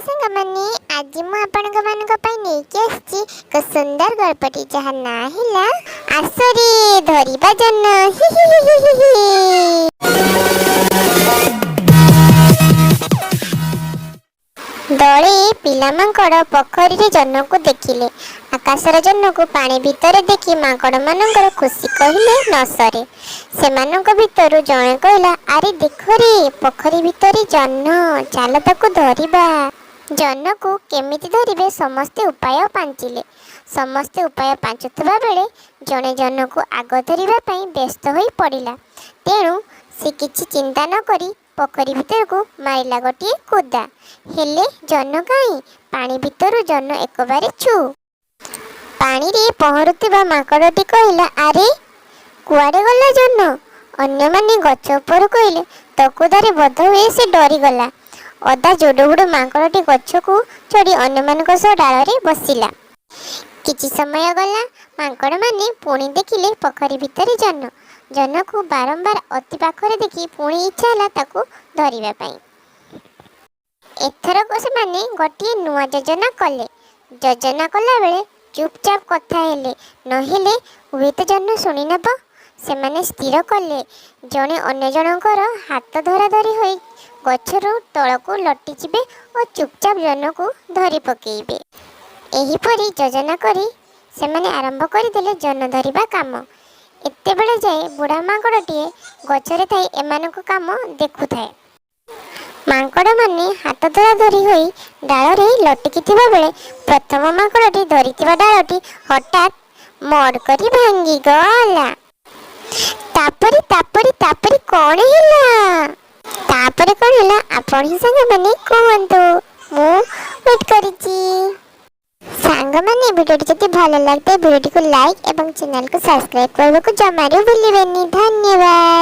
ସାଙ୍ଗମାନେ, ଆଜି ମୁଁ ଆପଣଙ୍କ ମାନଙ୍କ ପାଇଁ ନେଇକି ଆସିଛି ଏକ ସୁନ୍ଦର ଗଳ୍ପଟି, ଯାହା ନାଁ ହେଲା "ଆସରେ ଧରିବା ଜହ୍ନ"। ହି ହି ହି ହି ହି ହି। ଦଳେ ପିଲା ମାଙ୍କଡ଼ ପୋଖରୀରେ ଜହ୍ନକୁ ଦେଖିଲେ। ଆକାଶର ଜହ୍ନକୁ ପାଣି ଭିତରେ ଦେଖି ମାଙ୍କଡ଼ମାନଙ୍କର ଖୁସି କହିଲେ ନ ସରେ। ସେମାନଙ୍କ ଭିତରୁ ଜଣେ କହିଲା, "ଆରେ ଦେଖରେ, ପୋଖରୀ ଭିତରେ ଜହ୍ନ। ଚାଲ ତାକୁ ଧରିବା।" ଜହ୍ନକୁ କେମିତି ଧରିବେ, ସମସ୍ତେ ଉପାୟ ପାଞ୍ଚିଲେ। ସମସ୍ତେ ଉପାୟ ପାଞ୍ଚୁଥିବା ବେଳେ ଜଣେ ଜହ୍ନକୁ ଆଗ ଧରିବା ପାଇଁ ବ୍ୟସ୍ତ ହୋଇ ପଡ଼ିଲା। ତେଣୁ ସେ କିଛି ଚିନ୍ତା ନ କରି ପୋଖରୀ ଭିତରକୁ ମାରିଲା ଗୋଟିଏ କୁଦା। ହେଲେ ଜହ୍ନ କାହିଁ? ପାଣି ଭିତରୁ ଜହ୍ନ ଏକବାରେ ଛୁ। ପାଣିରେ ପହଁରୁଥିବା ମାଙ୍କଡ଼ଟି କହିଲା, "ଆରେ, କୁଆଡ଼େ ଗଲା ଜହ୍ନ?" ଅନ୍ୟମାନେ ଗଛ ଉପରୁ କହିଲେ, "ତୋ କୁଦାରେ ବୋଧହୁଏ ସେ ଡରିଗଲା।" ଓଦା ଜୁଡ଼ୁବୁଡ଼ୁ ମାଙ୍କଡ଼ଟି ଗଛକୁ ଚଢ଼ି ଅନ୍ୟମାନଙ୍କ ସହ ଡାଳରେ ବସିଲା। କିଛି ସମୟ ଗଲା। ମାଙ୍କଡ଼ମାନେ ପୁଣି ଦେଖିଲେ ପୋଖରୀ ଭିତରେ ଜହ୍ନ। ଜହ୍ନକୁ ବାରମ୍ବାର ଅତି ପାଖରେ ଦେଖି ପୁଣି ଇଚ୍ଛା ହେଲା ତାକୁ ଧରିବା ପାଇଁ। ଏଥରକ ସେମାନେ ଗୋଟିଏ ନୂଆ ଯୋଜନା କଲେ। ଯୋଜନା କଲାବେଳେ ଚୁପଚାପ କଥା ହେଲେ, ନହେଲେ ହୁଏତ ଜହ୍ନ ଶୁଣିନେବ। ସେମାନେ ସ୍ଥିର କଲେ, ଜଣେ ଅନ୍ୟ ଜଣଙ୍କର ହାତ ଧରାଧରି ହୋଇ ଗଛରୁ ତଳକୁ ଲଟିଯିବେ ଓ ଚୁପଚାପ ଜହ୍ନକୁ ଧରି ପକେଇବେ। ଏହିପରି ଯୋଜନା କରି ସେମାନେ ଆରମ୍ଭ କରିଦେଲେ ଜହ୍ନ ଧରିବା କାମ। ଏତେବେଳେ ଯାଏ ବୁଢ଼ା ମାଙ୍କଡ଼ଟିଏ ଗଛରେ ଥାଇ ଏମାନଙ୍କ କାମ ଦେଖୁଥାଏ। ମାଙ୍କଡ଼ମାନେ ହାତ ଧରାଧରି ହୋଇ ଡାଳରେ ଲଟକି ଥିବା ବେଳେ ପ୍ରଥମ ମାଙ୍କଡ଼ଟି ଧରିଥିବା ଡାଳଟି ହଠାତ୍ ମଡ଼ କରି ଭାଙ୍ଗିଗଲା। ତାପରେ, ତାପରେ, ତାପରେ କ'ଣ ହେଲା? ତାପରେ କ'ଣ ହେଲା, ଆପଣ ହିଁ ସାଙ୍ଗମାନେ କୁହନ୍ତୁ। ମୁଁ ୱେଟ୍ କରିଛି। ସାଙ୍ଗମାନେ, ଭିଡ଼ିଓଟି ଯଦି ଭଲ ଲାଗିଥାଏ, ଭିଡ଼ିଓଟିକୁ ଲାଇକ୍ ଏବଂ ଚ୍ୟାନେଲକୁ ସବସ୍କ୍ରାଇବ୍ କରିବାକୁ ଜମାରୁ ଭୁଲିବେନି। ଧନ୍ୟବାଦ।